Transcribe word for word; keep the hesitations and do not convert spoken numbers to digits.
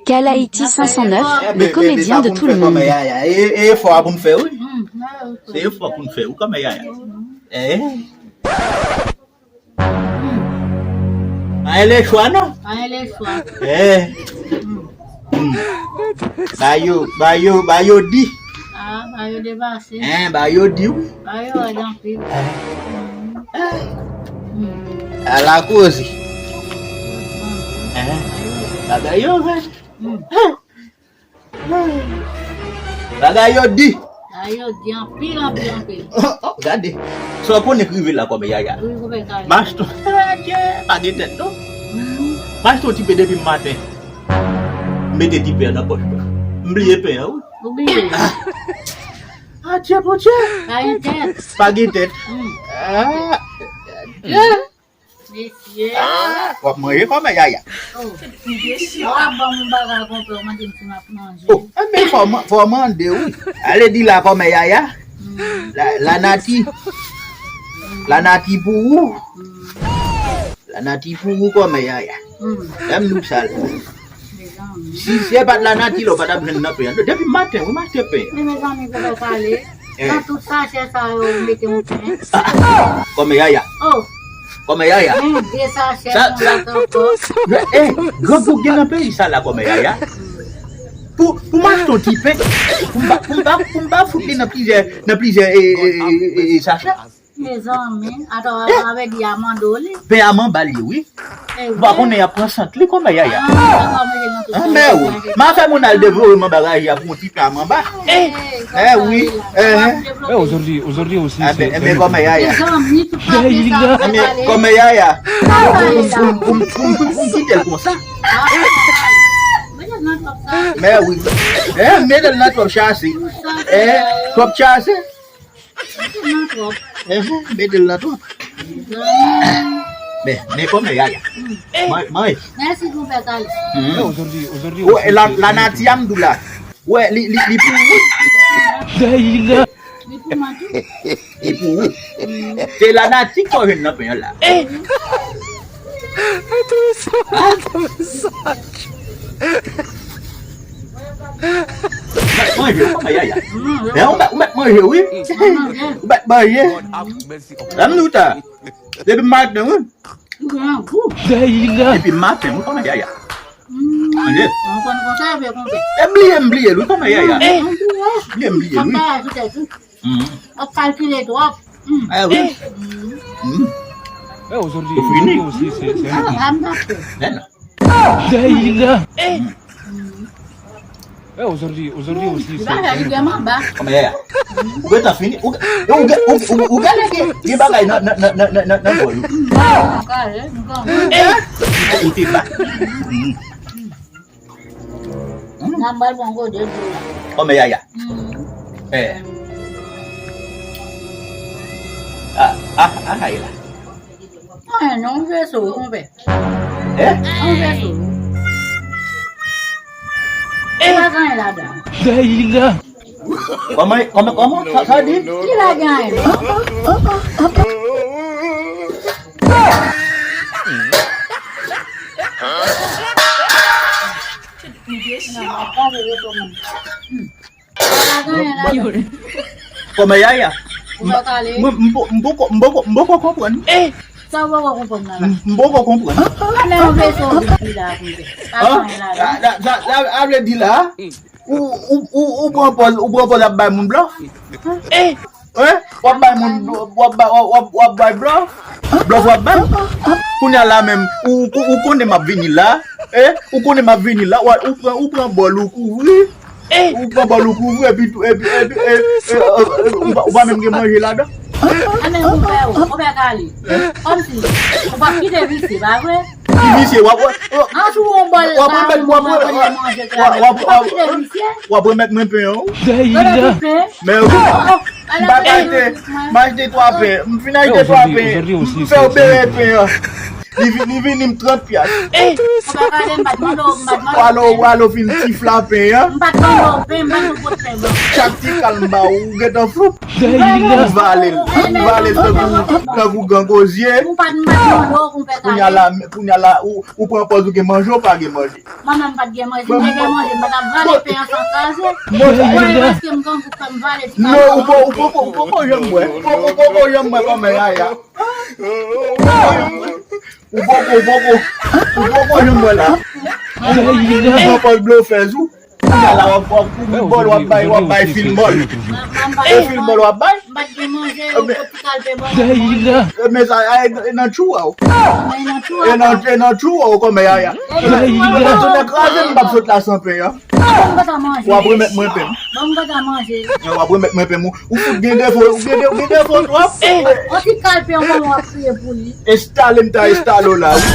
Kal Ayiti senk san nèf, le comédien de tout le monde. E, e efò a pou n fè, wi. Se efò pou n fè, wi, kòmè yaya. Eh. Pa gen lechwa, non. Pa gen lechwa. Eh. Hmm. Ba yo, ba yo, ba yo di. Ah, ba yo depase. Hein, ba yo di, wi. Ba yo rèd anpil. Hmm. Ala koze. Hein. Bagay yo rèd. Hmm. Bagay yo di. Bagay yo di anpil, anpil, anpil. Oh, oh, gade. Sa w konnen k rive la kòmè yaya. Wi, kòmè yaya. M achte, adye, pa gen tèt, non. M achte yon ti pen depi maten. M mete ti pen an nan pòch mwen. M bliye pen an, wi. Ou bliye? Ah. Adye, Bondye. Pa gen tèt. Pa gen tèt. Hmm. Ah. Adye. Mesye. W ap manje kòmè yaya. Oh. W ap ban m yon bagay konpè, w mande m si m ap manje. Oh, enben fò w man-, fò w mande, wi. Ale di la kòmè yaya. Mm. La, lanati. Mm. Lanati pou ou. Mm. Lanati pou ou kòmè yaya. Mm. Lè m di w sa la. Mezanmi. Si se pa t lanati la, w pa t ap jwenn nan pen an. Depi maten, wi, m achte pen. Men mezanmi, pou fè pale. Eh. Nan tout sachè sa yo, ou mete yon pen. Ah, ah. Kòmè yaya. Oh. Kòmè yaya. Hmm, de sachè sa, sa, ankò. Eh, grangou gen nan peyi sa la, kòmè yaya. Pou, pou m achte yon ti pen, pou m pa, pou m pa, pou m pa fout li nan plizyè, nan plizyè, eh, eh, eh, eh, eh, sachè. Mezanmi, atò, sa vle di amande w li. Pen a manba l ye, wi. Eh, ou pa konnen y ap pran sant li kòmè yaya. Ah, men wi. M a fè moun al devore m anba raje a pou yon ti pen a manba. Eh, eh, wi. Eh, eh. Eh, ozòdi, ozòdi osi, se, se kòmè yaya. Mezanmi, tout papye sa, eh, men kòmè yaya. Pou m, pou m, pou m, pou m, pou m kite l konsa. Men wi. Eh, mete l nan twòp chase. Eh, twòp chase. Mete l nan twòp. Ehe, mete l nan twòp. Men, men kòmè yaya. Mm. Mwen, mwen. Mèsi pou fè kale. Mm. Ozòdi, ozòdi. Wè, la, lanati a m di w la. Wè, li, li, li pou ou. Li pou mwen tou. Li pou ou. Mm. Se lanati k fè w jwenn nan pen an la. Eh. Atò sa, atò sa. Manje, ou pa manje, yaya. Men ou mèt, ou mèt manje, wi. Ou mèt manje. Lè m di w sa. Depi maten, wi. Depi maten, wi, pa manje, yaya. Manje. E bliye, m bliye l, wi, pa manje, yaya. Bliye, m bliye l, wi. Mm. W ap kalkile twòp. Mm. Eh wi. Mm. Mm. Eh, ozòdi, ozòdi osi, se, se... Ah, m dakò. Men non. Dayila. Eh, ozòdi, ozòdi osi, se, se... Bagay li vrèman ba. Kòmè yaya. Ou gentan fini? Ou, ou, ou, ou, ou genlè gen, gen bagay nan, nan, nan bòl ou. Ah, kare, m konprann. Eh, ou te ba. Mm. N ap ba l pran gode dlo la. Kòmè yaya. Mm. Eh. Ah, ah, ah, ay la. Anyen non, yon veso, konpè. Eh? Yon veso. Eh? Pa gen anyen ladan. Dayila. Kòman, kòman, kòman? Sa, sa di? Ki ladan? Kòmè yaya. Mwen, m poko, m poko, m poko konprann. Eh! Sa w poko konprann nan la? M poko konprann. Anlè yon veso depi la, konpè. Pa gen anyen ladan. Sa, sa, sa vle di la, ou, ou, ou, ou pran pòz, ou pran pòz ap bay moun blòf? Eh! Eh? W ap bay moun, w ap bay, w ap, w ap, w ap bay blòf? Blòf w ap bay? Kounye a la menm, ou, ou, ou konnen m ap vini la, eh? Ou konnen m ap vini la, w a, ou pran, ou pran bòl ou kouvri. Eh! Ou pran bòl ou kouvri, epi, epi, epi, eh, eh, eh, ou pa, ou pa menm gen manje ladan. Anben, konpè, konpè Kali. Kòmsi, ou p ap kite visye, pa vre? Ki visye, w ap, w ap, an sou yon bòl w ap la, remèt, w ap, w ap, w ap, w ap, w ap remèt mwen pen an. Remèt ou pen? Men wi. M pa ka achte, m achte twa pen. M fin achte twa pen. M fè w bere pen an. Li vin, li vin, li m trant pyas. Ou pa gade, m pa t mande w, m pa t mande w. Walo, walo fin ti flapen an. M pa t mande w pen, m pa t mande w pen. Chak ti kal m ba ou, ou gentan flou. Ou vale l, ou vale l tankou, tankou gangozye. Ou pa t, m pa t mande w pou fè Kounya la, kounya la, ou, ou pran pòz ou gen manje, ou pa gen manje. Mwen menm m pa t gen manje, m te gen manje, m pa t ap vale pen an san kraze. Mwen, èske m gangou fè m vale ti Non, ou poko, ou poko, ou poko janm wè. Ou poko, ou poko janm wè kòman yaya. Ou poko, ou poko, ou poko janm wè la. Ou pran pòz blofèz ou. Kounya la w ap, w ap, ou bòl w ap bay, w ap bay fil mòl. E fil mòl w ap bay. M pa t gen manje, ou pot ti kalpe manje. E men sa, e nan tchou a w. Mwen nan tchou E a. nan, e nan tchou a w kòman yaya. Ou pa t sot kraze m, m p ap sot la san pen an. Bon, m pa ta manje. W ap remèt mwen pen m. Bon, m pa ta manje. W ap remèt mwen pen m. Ou fout gen defo, ou gen, ou gen defo twòp. On ti kalpe, yon moman w ap kriye pou li. Enstale m ta enstale w la wi.